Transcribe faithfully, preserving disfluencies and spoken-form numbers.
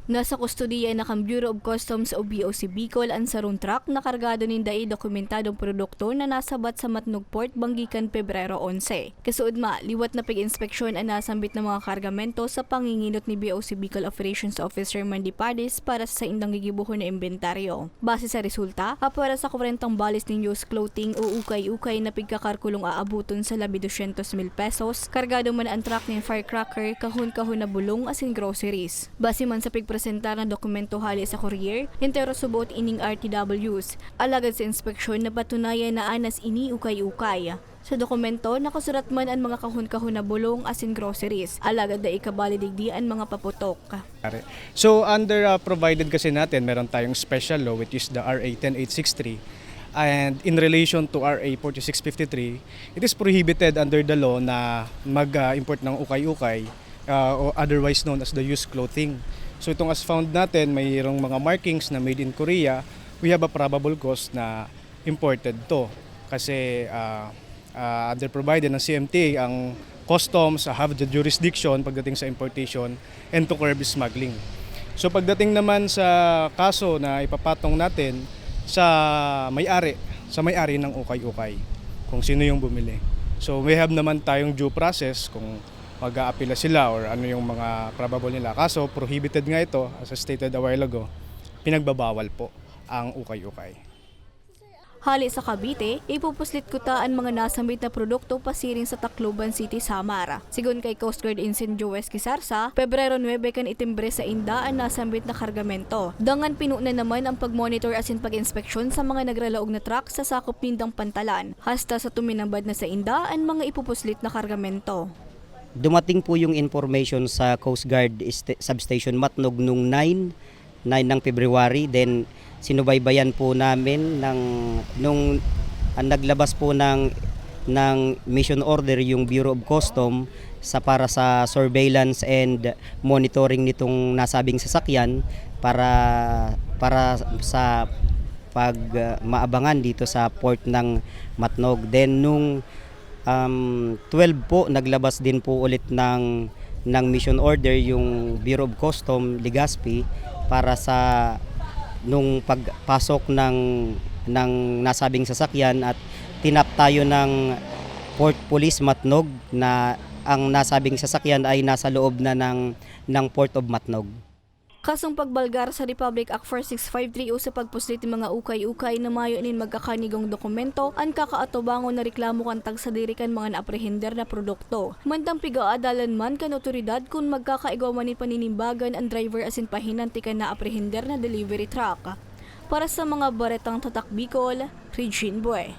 Nasa kustodiya na kan Bureau of Customs o B O C Bicol an sarong truck na kargado nin dai dokumentadong produkto na nasabat sa Matnog Port banggi kan Pebrero onse. Kasuodma, liwat na pig-inspeksyon an nasambit na mga kargamento sa panginginot ni B O C Bicol Operations Officer Mandy Paris para sa saindang gigibohon na imbentaryo. Base sa resulta, apwera sa kwarentang balis nin used clothing o ukay-ukay na pigkakarkulong aaboton sa labi dosyentos mil pesos, kargado man an truck nin firecracker, kahon-kahon na bulong asin groceries. Base man sa pigpresentar na dokumento hale sa Courier, entero suboot ining R T Ws. Alagad sa inspeksyon, napatunayan na anas ini ukay-ukay. Sa dokumento, nakasurat man an mga kahon-kahon na bulong asin groceries, alagad dai kabali digdi an mga paputok. So under uh, provided kasi natin, meron tayong special law, which is the R A ten eight six three, and in relation to R A forty-six fifty-three, it is prohibited under the law na mag-import ng ukay-ukay, uh, o otherwise known as the used clothing. So itong as found natin, mayroong mga markings na made in Korea. We have a probable cause na imported to kasi uh, uh, under provided ng C M T A ang customs have the jurisdiction pagdating sa importation and to curb smuggling. So pagdating naman sa kaso na ipapatong natin sa may-ari, sa may-ari ng ukay-ukay, kung sino yung bumili. So we have naman tayong due process kung mag-aapila sila or ano yung mga probable nila. Kaso prohibited nga ito, as I stated a while ago, pinagbabawal po ang ukay-ukay. Hale sa Cavite, ipupuslit kuta an mga nasambit na produkto pasiring sa Tacloban City, Samar. Sigon kay Coast Guard Ensign Joes Quisarza, Pebrero nuebe kan itimbre sainda an nasambit na kargamento. Dangan pinunan naman ang pagmonitor asin pag-inspeksyon sa mga nagralaog na truck sa sakop nindang pantalan, hasta sa tuminambad na sainda an mga ipupuslit na kargamento. Dumating po yung information sa Coast Guard St- Substation Matnog nung nine, nine ng February. Then sinubaybayan po namin ng nung ang naglabas po ng ng mission order yung Bureau of Custom sa para sa surveillance and monitoring nitong nasabing sasakyan para para sa pag uh, maabangan dito sa port ng Matnog. Then nung um, twelve po, naglabas din po ulit ng ng mission order yung Bureau of Custom Legazpi para sa nung pagpasok ng ng nasabing sasakyan at tinap tayo ng Port Police Matnog na ang nasabing sasakyan ay nasa loob na ng ng Port of Matnog. Kasong pagbalgar sa Republic Act four six five three o sa pagpuslit nin mga ukay-ukay na mayo nin magkakanigong dokumento an kakaatubangon na reklamo kan tagsadiri kan mga naaprehender na produkto. Mantang pigaadalan man kan otoridad kun magkakaigwa man nin paninimbagan an driver asin pahinanti kan naaprehender na delivery truck. Para sa mga baretang Tatak Bicol, Regine Bue.